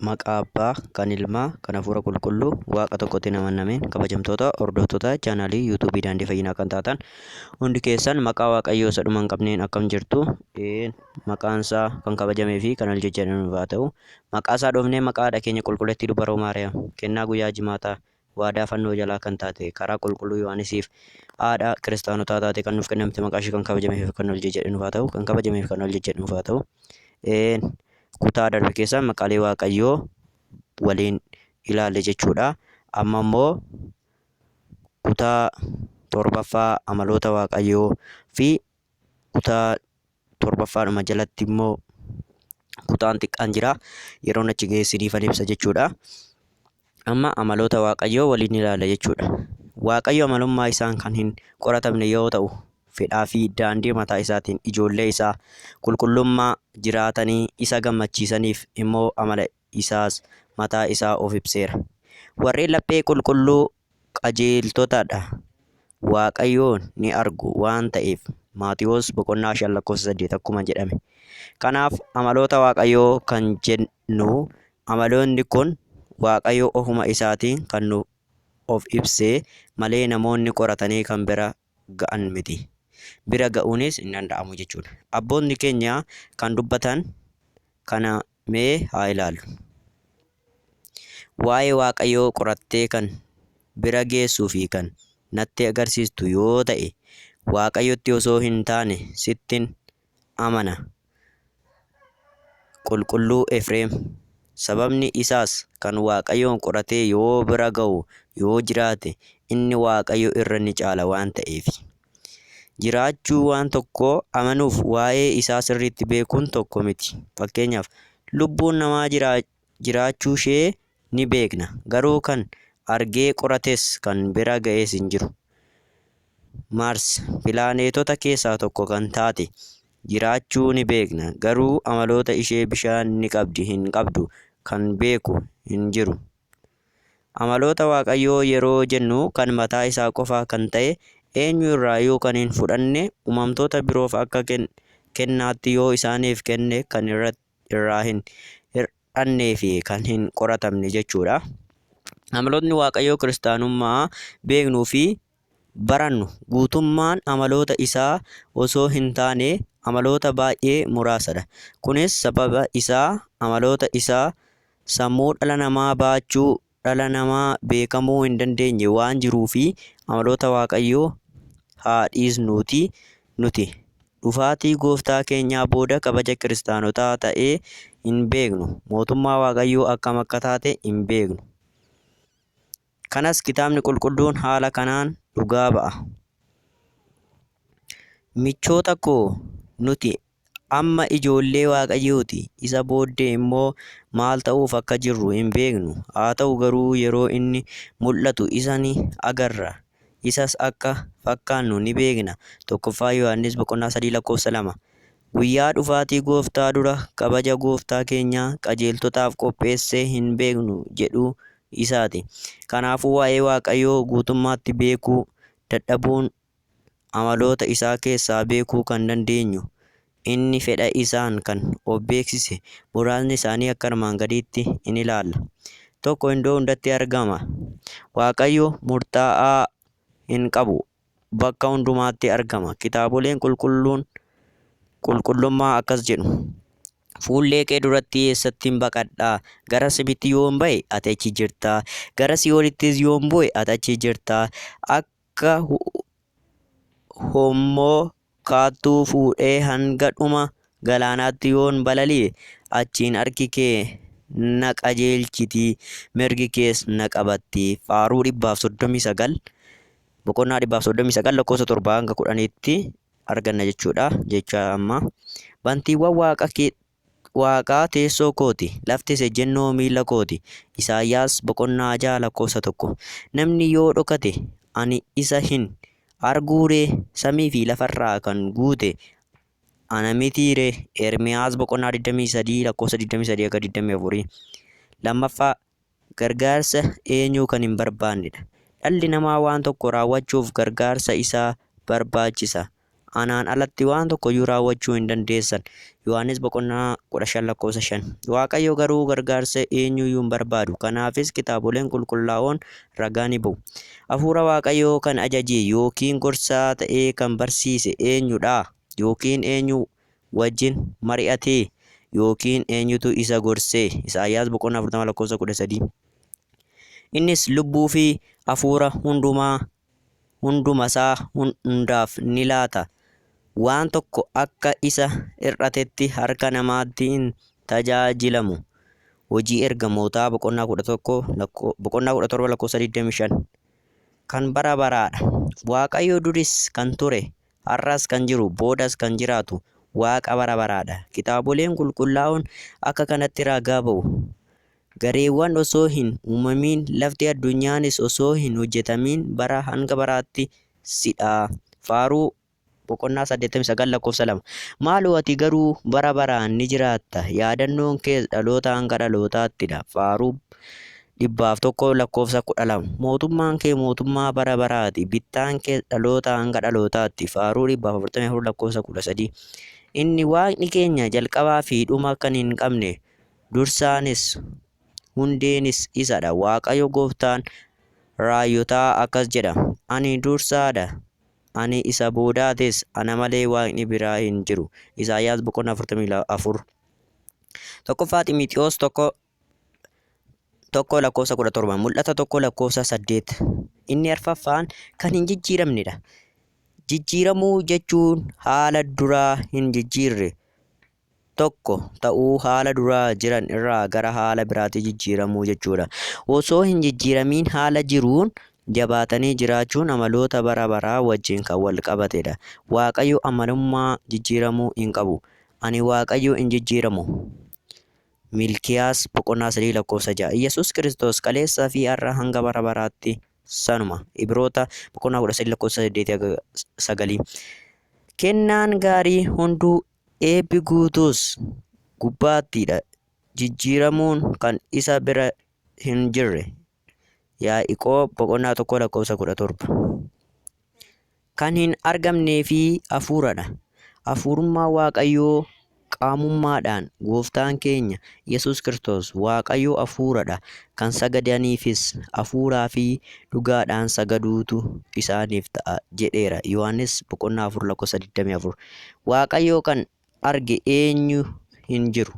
Maqaa Abbaa, kan Ilmaa, kan Hafuura Qulqulluu, Waaqa tokkotti namannameen kabajamtoota hordoftoota chaanaalii yuutuubii Daandii Fayyinaa kan taatan hundi keessan maqaa Waaqayyoo isa dhuma hin qabneen akkam jirtu? Een maqaan isaa kan kabajamee fi kan ol jajjabeeffame haa ta'u. Maqaa isaa dhoofnee maqaa haadha keenya qulqulleettii dubaroo Maariyaam kennaa guyyaa jimaataa waadaa fannoo jalaa kan taate karaa qulqulluu Yohaanisiif haadha kiristaanotaa taate kan nuuf kennamte maqaa ishee kan kabajamee fi kan ol jajjabeeffame haa ta'u. Kan kabajamee fi kan ol jajjabeeffame haa ta'u. Een kutaa darbe keessa maqaalee Waaqayyoo waliin ilaalle jechuudha. Amma immoo kutaa torbaffaa amaloota Waaqayyoo fi kutaa torbaffaadhuma jalatti immoo kutaan xiqqaan jira. Yeroon achi ga'e isiniifan ibsa jechuudha. Amma amaloota Waaqayyoo waliin ilaalla jechuudha. Waaqayyo amalummaa isaan kan hin qoratamne yoo ta'u, fedhaa fi daandii mataa isaatiin ijoollee isaa qulqullummaa jiraatanii isa gammachiisaniif immoo amala isaas mataa isaa of ibseera. Warreen laphee qulqulluu qajeeltotadha. Waaqayyoon ni argu waan ta'eef Maatiyoos boqonnaa 5 lakkoofsa 8 akkuma jedhame. Kanaaf amaloota Waaqayyoo kan jennu amaloonni kun Waaqayyo ofuma isaatiin kan nuuf of ibse malee namoonni qoratanii kan bira ga'an miti. Bira ga'uunis hin danda'amu jechuudha. Abboonni keenya kan dubbatan kana mee haa ilaallu. Waa'ee Waaqayyoo qorattee kan bira geessuu fi kan natti agarsiistu yoo ta'e, Waaqayyotti osoo hin taane sittin amana. Qulqulluu Efreem. Sababni isaas kan Waaqayyoon qoratee yoo bira ga'u yoo jiraate inni Waaqayyo irra ni caala waan ta'eefi. Jiraachuu waan tokkoo amanuuf waa'ee isaa sirriitti beekuun tokko miti. Fakkeenyaaf lubbuun namaa jiraachuushee ni beekna garuu kan argee qorates kan bira ga'es hin jiru. Maars pilaaneetota keessaa tokko kan taate jiraachuu ni beekna garuu amaloota ishee bishaan ni qabdi hin qabdu kan beeku hin jiru. Amaloota Waaqayyoo yeroo jennu kan mataa isaa qofa kan ta'e eenyu irraayyuu kan hin fudhanne uumamtoota biroof akka kennaatti yoo isaaniif kenne kan irraa hin hir'annee fi kan hin qoratamne jechuudha. Amalootni Waaqayyoo kiristaanummaa beeknuu fi barannu guutummaan amaloota isaa osoo hin taane amaloota baay'ee muraasadha. Kunis sababa isaa amaloota isaa sammuu dhala namaa baachuu dhala namaa beekamuu hin dandeenye waan jiruu fi amaloota Waaqayyoo haa dhiisnuutii nuti dhufaatii gooftaa keenyaa booda kabaja kiristaanotaa ta'ee hin beeknu. Mootummaa Waaqayyoo akkam akka taate hin beeknu. Kanas kitaabni qulqulluun haala kanaan dhugaa ba'a. Michoota koo nuti amma ijoollee Waaqayyooti. Isa booddee immoo maal ta'uuf akka jirru hin beeknu. Haa ta'u garuu yeroo inni mul'atu isa ni agarra. Isas akka fakkaannu ni beekna. Tokkoffaa Yohaannis boqonnaa 3 lakkoofsa 2. Guyyaa dhufaatii gooftaa dura kabaja gooftaa keenyaa qajeeltotaaf qopheessee hin beeknu jedhuu isaati. Kanaafuu waa'ee Waaqayyoo guutummaatti beekuu dadhabuun amaloota isaa keessaa beekuu kan dandeenyu inni fedha isaan kan of beeksise muraasni isaanii akka armaan gadiitti in ilaalla. Tokko iddoo hundatti argama. Waaqayyo murtaa'aa hin qabu. Bakka hundumaatti argama. Kitaaboleen qulqulluun qulqullummaa akkas jedhu. Fuullee kee duratti eessattin baqadhaa? Gara samiitti yoon ba'e ati achi jirta. Gara si'oolittis yoon bu'e ati achi jirta. Akka hommoo kaattuu fuudhee hanga dhuma galaanaatti yoon balali'e achiin harki kee na qajeelchiti mirgi kees na qabatti. Faaruu 139 boqonnaa 139 lakkoofsa 7 hanga 10tti arganna jechuudha. Jecha amma bantiiwwan waaqa waaqaa teessoo kooti, laftis ejjennoo miila kooti. Isaayyaas boqonnaa 6 lakkoofsa 1. Namni yoo dhokate ani isa hin arguu ree? Samii fi lafarraa kan guute ana mitii ree? Ermiyaas boqonnaa 23 lakkoofsa 23 akka 24. Lammaffaa gargaarsa eenyuu kan hin barbaannedha. Dhalli namaa waan tokko raawwachuuf gargaarsa isaa barbaachisa. Anaan alatti waan tokkoyyuu raawwachuu hin dandeessan. Yohaannis boqonnaa 15 lakkoofsa 5. Waaqayyo garuu gargaarsa eenyuyyuu hin barbaadu. Kanaafis kitaaboleen qulqullaa'oon ragaa ni ba'u. Hafuura Waaqayyoo kan ajaje yookiin gorsaa ta'ee kan barsiise eenyudha? Yookiin eenyu wajjin mari'ate? Yookiin eenyutu isa gorse? Isaayyaas boqonnaa 40 lakkoofsa 13. Innis lubbuu fi hafuura hundumaa hundumasaa hundaaf ni laata. Waan tokko akka isa hir'atetti harka namaatti hin tajaajilamu. Hojii Ergamootaa boqonnaa 11 boqonnaa 17 lakkoofsa 25. Kan bara baraadha. Waaqayyo duris kan ture, har'as kan jiru, boodas kan jiraatu Waaqa bara baraadha. Kitaaboleen qulqullaa'oon akka kanatti ragaa ba'u. Gareewwan osoo hin uumamin, lafti addunyaanis osoo hin hojjetamin bara hanga baraatti sidha. Faaruu boqonnaa 89 lakkoofsa 2. Maaloo ati garuu bara baraan ni jiraatta, yaadannoon kees dhaloota hanga dhalootaatti dha. Faaruu 101 lakkoofsa 12. Mootummaan kee mootummaa bara baraati, bittaan kees dhaloota hanga dhalootaatti. Faaruu 144 lakkoofsa 13. Inni Waaqni keenya jalqabaa fi dhuma kan hin qabne, dursaanis hundeenis isa dha. Waaqayyo gooftaan raayyotaa akkas jedha, Ani dursaa dha, ani isa boodaatis, ana malee Waaqni biraa hin jiru. Isaayyaas boqonnaa 44. Tokkoffaa Ximixiyoos 1 1 lakkoofsa 17, Mul'ata 1 lakkoofsa 8. Inni arfaffaan kan hin jijjiiramnedha. Jijjiiramuu jechuun haala duraa hin jijjiirre tokko ta'uu haala duraa jiran irraa gara haala biraatti jijjiiramuu jechuudha. Osoo hin jijjiiramiin haala jiruun jabaatanii jiraachuun amaloota bara baraa wajjin kan wal qabatedha. Waaqayyo amalummaa jijjiiramuu hin qabu. Ani Waaqayyo hin jijjiiramu. Miilkiyaas boqonnaa 3 lakkoofsa 6. Iyyasuus Kiristoos kaleessaa fi har'a hanga bara baraatti sanuma. Ibroota boqonnaa 13 lakkoofsa 8 haga 9. Kennaan gaarii hunduu eebbi guutuus gubbaattiidha. Jijjiiramuun kan isa bira hin jirre. Yaa'iqoob boqonnaa 1 lakkoofsa 17. Kan hin argamnee fi hafuuradha. Hafuurummaa Waaqayyoo qaamummaadhaan Gooftaan keenya Yesuus Kiristoos Waaqayyo hafuuradha, kan sagadaniifis hafuuraa fi dhugaadhaan sagaduutu isaaniif ta'a jedheera. Yohaannis boqonnaa 4 lakkoofsa 24. Waaqayyo kan arge eenyu hin jiru.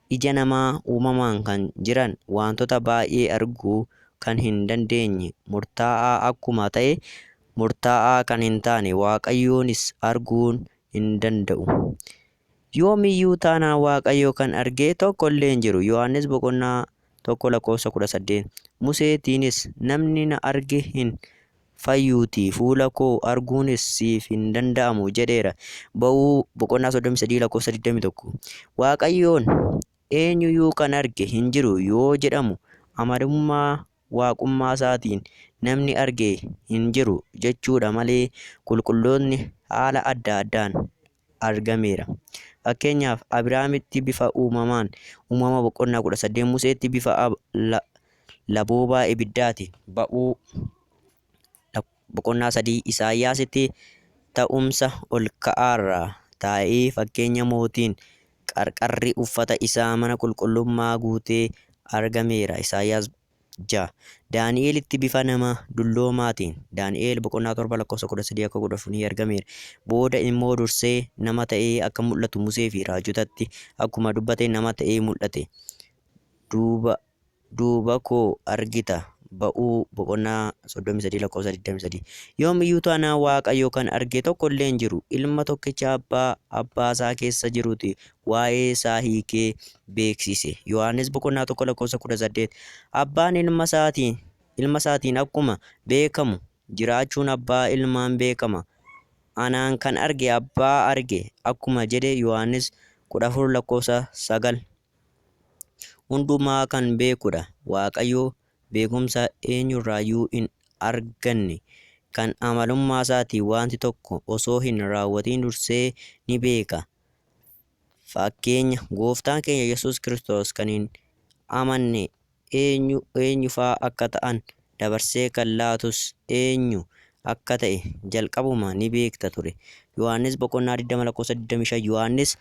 Ija namaa uumamaan kan jiran waantota baay'ee arguu kan hin dandeenye murtaa'aa akkuma ta'e, murtaa'aa kan hin taane Waaqayyoonis arguun hin danda'u. Yoomiyyuu taanaan Waaqayyo kan arge tokko illee hin jiru. Yohaannis boqonnaa 1 lakkoofsa 18. Museetiinis namni na arge hin fayyuutii fuula koo arguunis siif hin danda'amu jedheera. Ba'uu boqonnaa 33 lakkoofsa 21. Waaqayyoon eenyuyyuu kan arge hin jiru yoo jedhamu amalummaa waaqummaasaatiin namni arge hin jiru jechuudha malee qulqullootni haala adda addaan argameera. Fakkeenyaaf Abiraamitti bifa uumamaan uumama boqonnaa 18, Museetti bifa laboobaa ibiddaatiin ba'uu boqonnaa 3, Isaayyaasitti ta'umsa ol ka'aarraa taa'ee fakkeenya mootiin qarqarri uffata isaa mana qulqullummaa guutee argameera. Isaayyaas 6. Daani'elitti bifa nama dulloomaatiin Daani'el boqonnaa 7 lakkoofsa 13 akka 14 argameera. Booda immoo dursee nama ta'ee akka mul'atu Musee fi raajotatti akkuma dubbate nama ta'ee mul'ate. Duuba duuba koo argita Ba'uu boqonnaa 33 lakkoofsa 23. Yoomiyyuu taanaan Waaqayyo kan arge tokko illee hin jiru. Ilma tokkicha abbaa abbaasaa keessa jiruti waa'ee isaa hiikee beeksise. Yohaannis boqonnaa 1 lakkoofsa 18. Abbaan ilma isaatiin ilma isaatiin akkuma beekamu jiraachuun abbaa ilmaan beekama. Anaan kan arge abbaa arge akkuma jedhe Yohaannis 14 lakkoofsa 9. Hundumaa kan beekudha. Waaqayyo beekumsa eenyurraayyuu hin arganne. Kan amalummaasaatiin wanti tokko osoo hin raawwatiin dursee ni beeka. Fakkeenya Gooftaan keenya Yesuus Kiristoos kan hin amanne eenyu eenyufaa akka ta'an dabarsee kan laatus eenyu akka ta'e jalqabuma ni beekta ture. Yohaannis boqonnaa 20 lakkoofsa 25, Yohaannis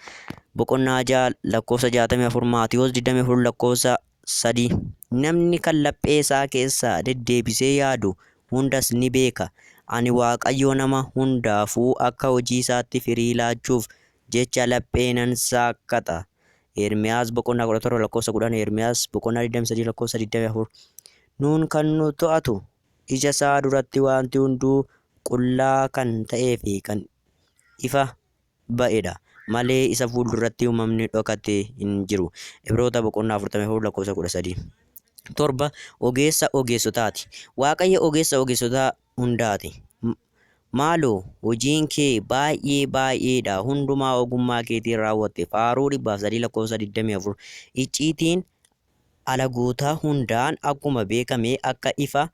boqonnaa 6 lakkoofsa 64, Maatiyos 24 lakkoofsa 3. Namni kan laphee isaa keessaa deddeebisee yaadu hundas ni beeka. Ani Waaqayyo nama hundaafuu akka hojii isaatti firii laachuuf jecha laphee nan saaqqata. Ermiyaas boqonnaa 17 lakkoofsa 10, Ermiyaas boqonnaa 23 lakkoofsa 24. Nuun kan nu to'atu ija isaa duratti wanti hunduu qullaa kan ta'ee fi kan ifa ba'edha malee isa fuulduratti uumamni dhokate hin jiru. Ibroota boqonnaa 44 lakkoofsa 13. 7 ogeessa ogeessotaati. Waaqayyo ogeessa ogeessotaa hundaati. Maaloo hojiin kee baay'ee baay'eedha, hundumaa ogummaa keetiin raawwatte. Faaruu 103 lakkoofsa 24. Icciitiin alagoota hundaan akkuma beekame akka ifa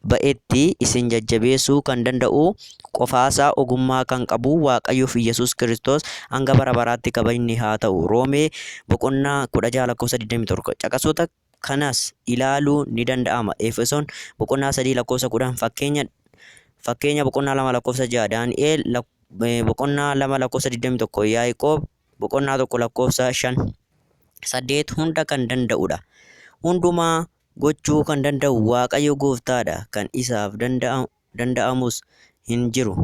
ba'etti isin jajjabeessuu kan danda'u qofaasaa ogummaa kan qabu Waaqayyoof Iyyasuus Kiristoos hanga bara baraatti kabajni haa ta'u. Roomee boqonnaa 16 lakkoofsa 27. Caqasoota kanas ilaaluu ni danda'ama. Efesoon boqonnaa 3 lakkoofsa 10, Fakkeenya boqonnaa 2 lakkoofsa 6, Daani'el boqonnaa 2 lakkoofsa 21, Yaaqoob boqonnaa 1 lakkoofsa 5. 8 hunda kan danda'udha. Hundumaa gochuu kan danda'u Waaqayyo gooftaadha. Kan isaaf danda'amus hin jiru.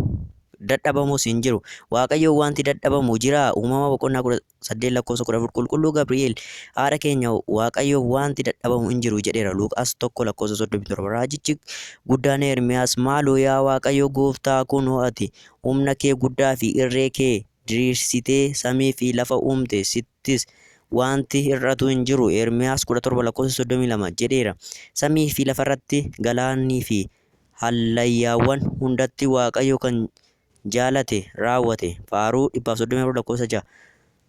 Dadhabamus hin jiru. Waaqayyo wanti dadhabamu jiraa? Uumama boqonnaa 18 lakkoofsa 14. Qulqulluu Gabri'eel haadha keenya Waaqayyo wanti dadhabamu hin jiru jedheera. Luqaas 1 lakkoofsa 37. Raajichi guddaan Ermiyaas maaloo yaa Waaqayyo gooftaa kunoo ati humna kee guddaa fi irree kee diriirsitee samii fi lafa uumte, sittis wanti hir'atu hin jiru. Ermiyaas 17 lakkoofsa 32 jedheera. Samii fi lafarratti, galaannii fi hallayyaawwan hundatti Waaqayyo kan jaalate raawwate. Faaruu 134 lakkoofsa 6.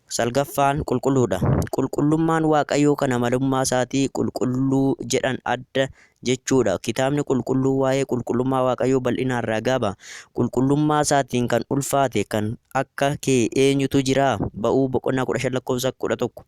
Salgaffaan qulqulluudha. Qulqullummaan Waaqayyoo kan amalummaa isaatii qulqulluu jedhan adda jechuudha. Kitaabni qulqulluu waa'ee qulqullummaa Waaqayyoo bal'inaan ragaa ba'a. Qulqullummaa isaatiin kan ulfaate kan akka kee eenyutu jira? Ba'uu boqonnaa 15 lakkoofsa 11.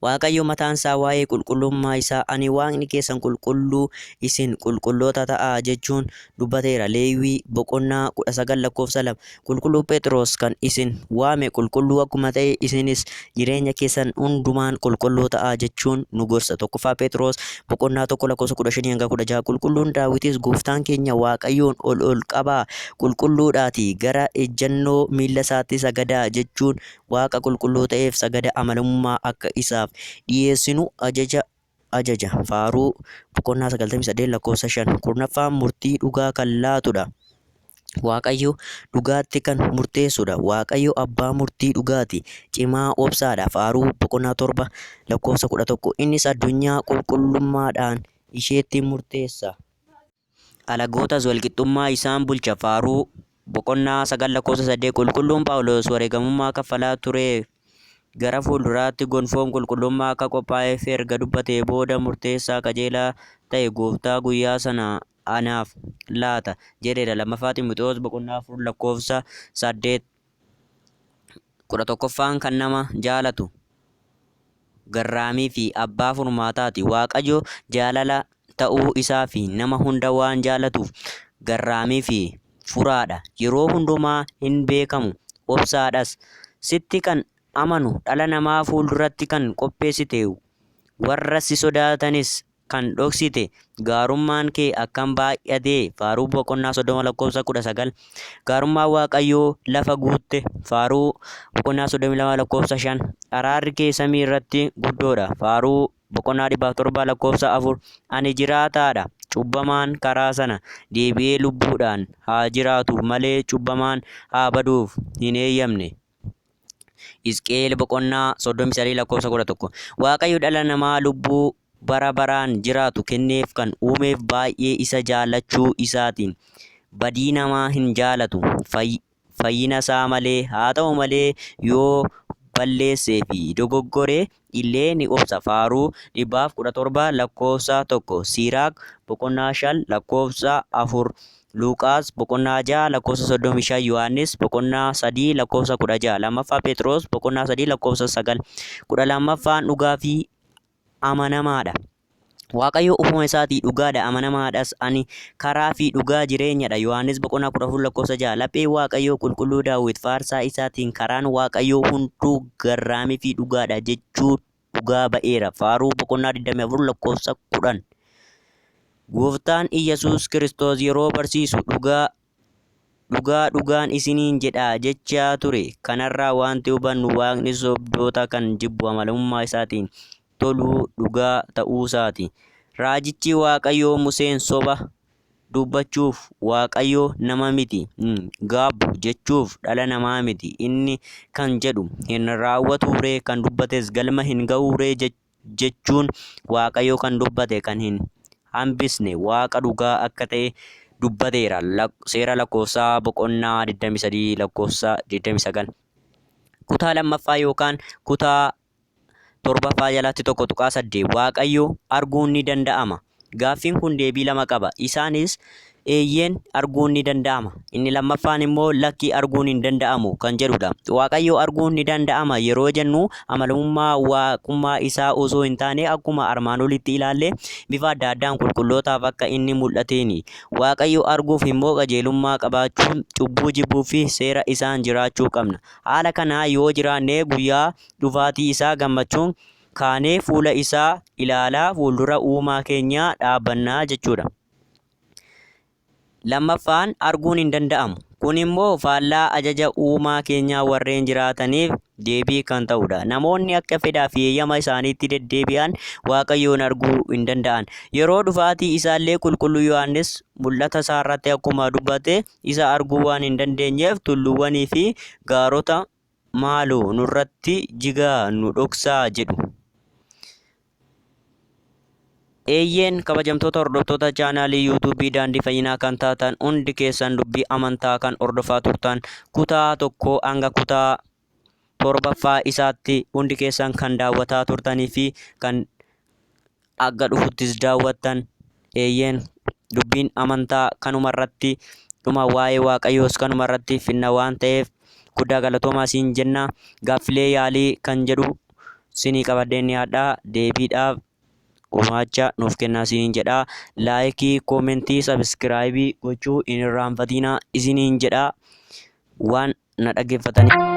Waaqayyo mataan isaa waa'ee qulqullummaa isaa ani Waaqni keessan qulqulluu isin qulqulloota ta'aa jechuun dubbateera. Leewwii boqonnaa 19 lakkoofsa 2. Qulqulluu Phexros kan isin waame qulqulluu akkuma ta'e isinis jireenya keessan hundumaan qulqulluu ta'aa jechuun nu gorsa. 1ffaa Phexros boqonnaa 1 lakkoofsa 15 hanga 16. Qulqulluun Daawitis gooftaan keenya Waaqayyoon ol ol qabaa qulqulluudhaatii gara ejjannoo miilla isaatti sagadaa jechuun Waaqa qulqulluu ta'eef sagada amanamummaa akka isaaf dhiyeessinu ajaja ajaja. Faaruu boqonnaa 98 lakkoofsa 5. Kurnaffaan murtii dhugaa kan laatudha. Waaqayyo dhugaatti kan murteessudha. Waaqayyo abbaa murtii dhugaati. Cimaa obsaadha. Faaruu boqonnaa 7 lakkoofsa 11. Innis addunyaa qulqullummaadhaan isheetti murteessa. Alagootas walqixxummaa isaan bulcha. Faaruu boqonnaa 9 lakkoofsa 8. Qulqulluun Phaawulos wareegamummaa kaffalaa tureef gara fuulduraatti gonfoon qulqullummaa akka qophaa'eef erga dubbatee booda murteessaa qajeelaa ta'e gooftaa guyyaa sana anaaf laata jedheera. 2ffaa Ximotewos boqonnaa 4 lakkoofsa 8. 11ffaan kan nama jaalatu garraamii fi abbaa furmaataati. Waaqayyo jaalala ta'uu isaa fi nama hunda waan jaalatuuf garraamii fi furaadha. Yeroo hundumaa hin beekamu, obsaadhas. Sitti kan amanu dhala namaa fuulduratti kan qopheessite, warra si sodaatanis kan dhoksite gaarummaan kee akkam baay'atee! Faaruu boqonnaa 30 lakkoofsa 19. Gaarummaan Waaqayyoo lafa guutte. Faaruu boqonnaa 32 lakkoofsa 5. Araarri kee samii irratti guddoodha. Faaruu boqonnaa 107 lakkoofsa 4. Ani jiraataadha. Cubbamaan karaa sana deebi'ee lubbuudhaan haa jiraatuuf malee cubbamaan haa baduuf hin eeyyamne. Hisqi'eel boqonnaa 33 lakkoofsa 11. Waaqayyo dhala namaa lubbuu bara baraan jiraatu kenneef kan uumeef baay'ee isa jaallachuu isaatiin. Badii namaa hin jaalatu, fayyinasaa malee. Haa ta'u malee yoo balleessee fi dogoggore illee ni obsa. Faaruu 117 lakkoofsa 1, Siiraak boqonnaa 5 lakkoofsa 4, Luuqaas boqonnaa 6 lakkoofsa 35, Yohaannis boqonnaa 3 lakkoofsa 16, 2ffaa Phexros boqonnaa 3 lakkoofsa 9. 12ffaan dhugaa fi amanamaadha. Waaqayyo ofuma isaatii dhugaadha amanamaadhas ani karaa fi dhugaa jireenyadha. Yohaannis boqonnaa 14 lakkoofsa 6. Laphee Waaqayyoo qulqulluu Daawit faarsaa isaatiin karaan Waaqayyoo hunduu garraamii fi dhugaadha jechuu dhugaa ba'eera. Faaruu boqonnaa 24 lakkoofsa 10. Gooftaan Iyyasuus Kiristoos yeroo barsiisu dhugaa Dhugaa dhugaan isiniin jedha jechaa ture. Kanarraa wanti hubannu Waaqni sobdoota kan jibbu amanamummaa isaatiin toluu dhugaa ta'uusaati. Raajichi Waaqayyoo Museen soba dubbachuuf Waaqayyo nama miti hin gaabbu jechuuf dhala namaa miti inni kan jedhu hin raawwatuuree kan dubbates galma hin ga'uuree jechuun Waaqayyo kan dubbate kan hin hambisne Waaqa dhugaa akka ta'e dubbateera. Seera Lakkoofsaa boqonnaa 23 lakkoofsa 29. Kutaa lammaffaa yookaan kutaa torbaffaa jalatti 1.8 Waaqayyo arguun ni danda'ama. Gaaffiin kun deebii lama qaba. Isaanis eeyyeen arguun ni danda'ama. Inni lammaffaan immoo lakki arguun hin danda'amu kan jedhudha. Waaqayyo arguun ni danda'ama yeroo jennu amanamummaa waaqummaa isaa osoo hin taane akkuma armaan olitti ilaalle bifa adda addaan qulqullootaaf akka inni mul'ateeni. Waaqayyo arguuf immoo qajeelummaa qabaachuun cubbuu jibbuu fi seera isaan jiraachuu qabna. Haala kanaa yoo jiraanne guyyaa dhufaatii isaa gammachuun kaanee fuula isaa ilaalaa fuuldura uumaa keenyaa dhaabbannaa jechuudha. Lammaffaan arguun hin danda'amu. Kun immoo faallaa ajaja uumaa keenyaa warreen jiraataniif deebii kan ta'udha. Namoonni akka fedhaa fi eeyyama isaaniitti deddeebi'an Waaqayyoon arguu hin danda'an. Yeroo dhufaatii isaallee qulqulluu Yohaannis mul'ata isaarratti akkuma dubbate isa arguu waan hin dandeenyeef tulluuwwanii fi gaarota maaloo nurratti jigaa nu dhoksaa jedhu. Eeyyeen kabajamtoota hordoftoota chaanaalii yuutuubii Daandii Fayyinaa kan taatan hundi keessan dubbii amantaa kan hordofaa turtan kutaa tokko hanga kutaa torbaffaa isaatti hundi keessan kan daawwataa turtanii fi kan akka dhufuttis daawwattan eeyyeen dubbiin amantaa kanumarratti dhuma waa'ee Waaqayyoos kanumarratti finna waan ta'eef guddaa galatoomaa siin jenna. Gaaffilee yaalii kan jedhu sinii qabadheen dhiyaadha. Deebiidhaaf gumaacha nuuf kennaa isiniin jedha. Laayikii, koomentii, sabiskiraayibii gochuu hin irraanfatinaa isiniin jedha. Waan na dhaggeeffataniif.